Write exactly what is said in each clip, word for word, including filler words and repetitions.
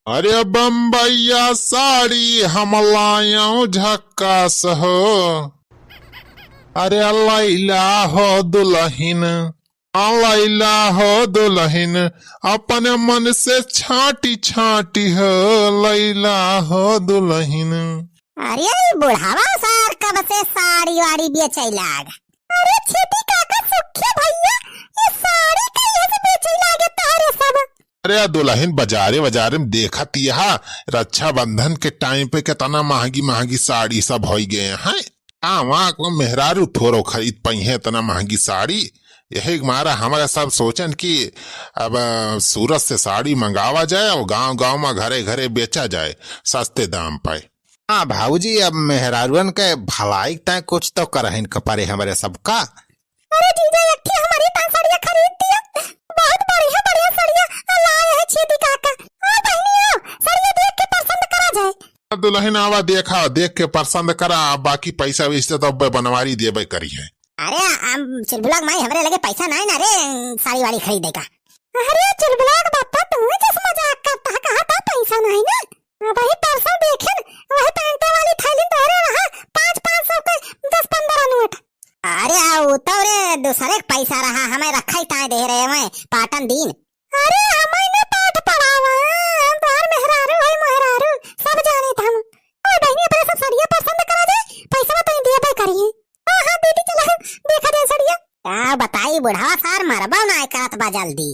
अरे बम्बैया साड़ी हम लायौ झक्कास हो। अरे लैला हो दुलहिन, आ लैला हो दुलहिन, अपने मन से छाँटी छाँटी हो, लैला हो दुलहिन। अरे ई बुढ़ावा सार कब से साड़ी वाड़ी बेचै लाग? अरे छेदी काका, सुखे भैया, ई साड़ी कहिया से बेचै लागे तोहरे सब? अरे आ दुलहिन, बजारे बजारे में देखत यहा, रक्षाबंधन के टाइम पे केतना महँगी महँगी साड़ी सब होइ गए हैं। आ वहाँ को मेहरारू थोरो खरीद पइहैं एतना महँगी साड़ी। यही मारा हमरा सब सोचन कि अब, अ, सूरत से साड़ी मंगावा जाए और गाँव गाँव में घरे घरे बेचा जाए सस्ते दाम पे। हाँ भौजी, अब मेहरारुअन के भलाई ताईं कुछ तो करहिन के परे हमरे सबका। अरे जीजा, एक ठे हमरे ताईं सड़िया खरीद दिया। बहुत बढ़िया बढ़िया सड़िया लाए हैं छेदी काका। आओ बहिनी आओ, सड़िया देख के पसंद करा जाए। दुलहिन आवा देखा, देख के पसंद करा, बाकी पैसा वैसा तो अब बनवारी देबे करिहैं। अरे हम चुलबुला के माई, हमरे लगे पैसा नाहीं ना रे साड़ी वाड़ी खरीदे का। अरे चुलबुला के बापा, तू जस मजाक करत हा, कहा था पैसा नाहीं ना। अबही परसों देखेन, वही पैंटे वाली थैली तोहरे वहाँ पाँच पाँच सौ के दस पन्द्रह नोट। अरे आ उ तो रे दूसरे के पैसा रहा, हमें रखा ही ताईं दे रहे हैं पाटन दीन। अरे हमें ना पाठ पढ़ावा, हम तोहार मेहरारू है, मेहरारू सब जाने था हम। ओ बहिनी, अपने सब सड़िया पसंद करा जाए, पैसा तो देबे करिए। हाँ हाँ दीदी, चला देखा जाए सड़िया। का बताई बुढ़ावा सार मरबो नाहीं करत बा जल्दी।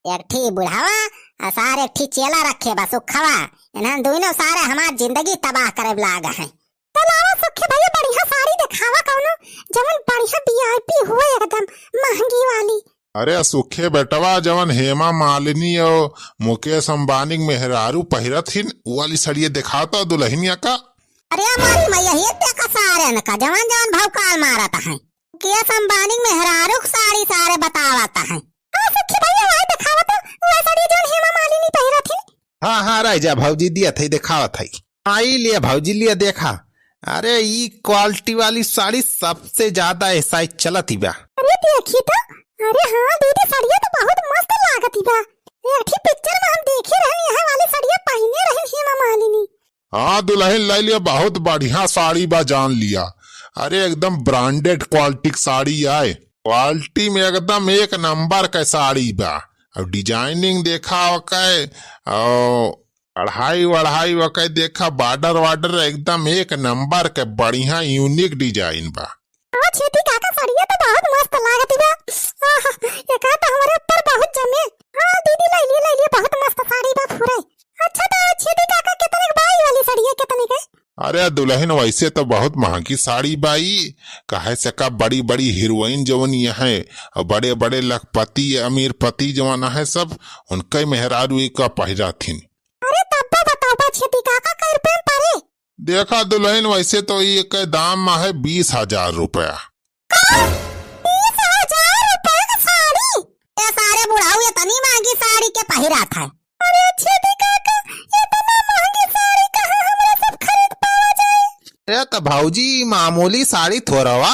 एक ठी बुढ़ावा आ सार एक ठी चेला रखे बा सुखवा। इन्हन दुइनो सारे हमार जिंदगी तबाह करे लाग हैं। तो लावा सुखी भैया, बढ़िया साड़ी देखावा कौनो, जवन बढ़िया वीआईपी हुए एकदम महँगी वाली। अरे सुखे बेटवा, जवन हेमा मालिनी और मुकेश अंबानी के मेहरारू पहिरत हिन, उ वाली सड़िया देखाता दुलहिनिया का। अरे हमारी मैया, ये देखा सारे न का जवन जवन भौकाल मारत हैं। मुकेश अंबानी के मेहरारू के साड़ी सारे बतावत हैं। हाँ सुखी भैया, वही देखावा तो, वह सड़िया जवन हेमा मालिनी पहिरत हिन। हाँ हाँ, रह जा भौजी, दिया थे देखावत है। आई लिया भौजी, लिया देखा। अरे ई क्वालिटी वाली साड़ी सबसे ज्यादा ए साइज चलत ही बा। अरे देखी तो, अरे हाँ दीदी, सड़िया तो बहुत मस्त लागत ही बा। एक ठी पिक्चर में हम देखे रहन, यह वाली सड़िया पहिने रहन हेमा मालिनी। हाँ दुलहिन, ले लिया, बहुत बढ़िया साड़ी बा, जान लिया। अरे एकदम ब्रांडेड क्वालिटी के साड़ी आए, क्वालिटी में एकदम एक नंबर के साड़ी बा। और डिजाइनिंग देखा ओके, और कढ़ाई वढ़ाई ओके देखा, बॉर्डर वार्डर एकदम एक नंबर के, बढ़िया यूनिक डिजाइन बा। हाँ छेदी काका, सड़िया तो बहुत मस्त लागत बा। आह, एका तो हमरे ऊपर बहुत जमे। हाँ दीदी, ले लिए, ले लिए, बहुत मस्त साड़ी बा पूरे। अच्छा तो छेदी काका, कितने के बा ई वाली सड़िया, कितने के? अरे दुलहिन, वैसे तो बहुत महँगी साड़ी बा ई, काहे से का बड़ी बड़ी हीरोइन जवन यहाँ है, और बड़े बड़े लखपति अमीरपति जवन है सब, उनके मेहरारू ई का पहिरा थिन। अरे तब्बो बताओ बा छेदी काका, कै रुपया में परे? देखा दुलहिन, वैसे तो ई के दाम है बीस हजार रुपया। का? बीस हजार रुपया का साड़ी? ए सारे बुढ़ाऊ, ये तनी महँगी साड़ी के पहिरा था? अरे छेदी काका, इतना महँगी साड़ी कहाँ हमरा सब खरीद पावा जाए? अरे तो भौजी, मामूली साड़ी थोड़ा वा,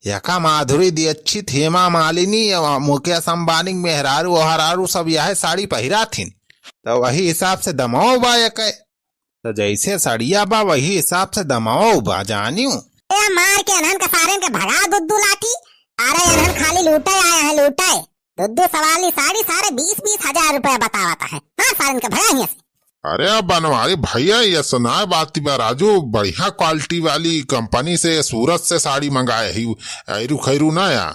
एका माधुरी दीक्षित, हेमा मालिनी, अ, मुकेश अंबानी के मेहरारू ओहरारू सब यह साड़ी पहिरा थिन, तो वही हिसाब से दमाओ बा एके। तो जैसे सड़िया बा, वही हिसाब से दमाओ बा, जानियो। ए, मार के अनहन का सारेन के भगा दुद्दू लाठी। अरे अनहन खाली लूटे आए हैं, लूटे। दुद्दू सवाली साड़ी सारे बीस बीस हजार रुपया बतावत है। हाँ, सारेन के भगा हियाँ से। अरे बनवारी भैया, ये सुनाए बात बा राजू, बढ़िया क्वालिटी वाली कंपनी से सूरत से साड़ी मंगाए ही, ऐरू खैरू ना या।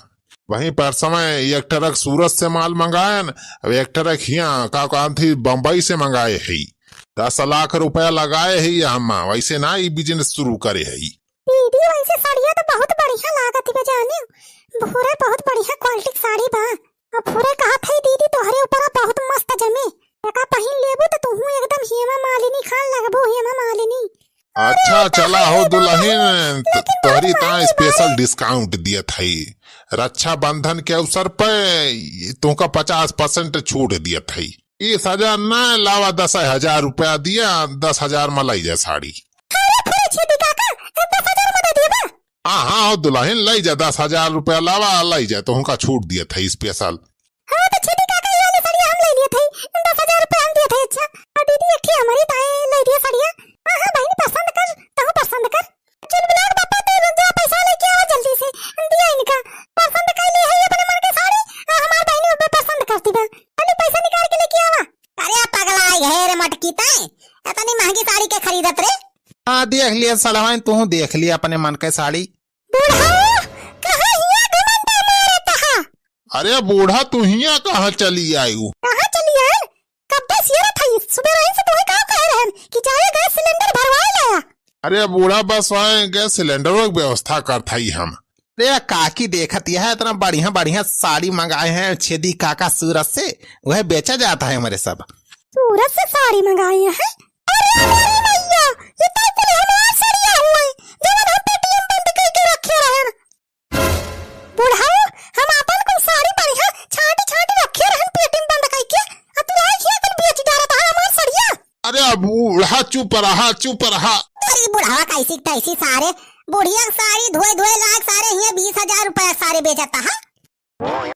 वहीं पर समय एक ट्रक सूरत से माल मंगायन, अब एक ट्रक हियाँ का काम थी बम्बई से मंगाए ही। दस लाख रुपया लगाए ही हम, वैसे ना ई बिजनेस शुरू करे ही। दीदी, वैसे साड़िया तो बहुत बढ़िया लागत बा जाने, भूरे बहुत बढ़िया क्वालिटी के साड़ी बा। अब भूरे कहत है दीदी, तोहरे ऊपर बहुत मस्त जमे, एका पहिन लेबू तो तुहू एकदम हेमा मालिनी खान लगबू, हेमा मालिनी। अच्छा, चला हो दुलहिन, त-, तोहरी ता स्पेशल डिस्काउंट दियत हई। रक्षाबंधन के अवसर पे तुमका पचास परसेंट छूट दियत हई। बीस हजार ना लावा, दस हजार रुपया दिया, दस हजार में लाई जा साड़ी। अरे फुरे छेदी काका, ए, दस हजार में दे दिया बा? हाँ, हाँ, हो दुलहिन, लाई जा, दस हजार रुपया लावा, लाई जा, तुमका छूट दियत हई स्पेशल। हाँ, तो छेदी काका, ये वाली साड़ी हम ले लिए थे, दस हजार रुपया हम दिए थे। अच्छा, और दीदी, एक ठे हमारी हे रे मटकी, तैं इतनी महंगी साड़ी के खरीदत रे? हाँ, देख लिया सड़वाइन, तू देख लिया अपने मन के साड़ी। बूढ़ा, कहाँ हिया घमंड मारत हा? अरे बूढ़ा, तू हिया कहाँ चली आयु? कहाँ चली आए? कब से सियरत हई, सुबह रही से तोहे का कहे रहन कि जाए गैस सिलेंडर भरवाए लाया। अरे बूढ़ा, बस वहाँ गैस सिलेंडरों की व्यवस्था करत हई हम। अरे काकी, देखत यह इतना बढ़िया बढ़िया साड़ी मंगाए हैं छेदी काका सूरत से, वह बेचा जाता है हमारे सब। सूरत से साड़ी मंगाए हैं? अरे मेरी मैया, ये तो कुल हमार सड़िया हुए, जवन हम पेटियम बंद करके रखे रहन। बुढ़ऊ, हम आपन कुल साड़ी बढ़िया छांट छांट रखे रहन पेटी में बंद कइके, आ तू आई हिया कुल बेच डारत हा हमार सड़िया। अरे बूढ़ा, चुप रहा, चुप रहा। अरे बुढ़वा, कैसी तैसी सारे, बुढ़िया के साड़ी धोए धोए लायक सारे हिया बीस हजार रुपया सारे बेचता है।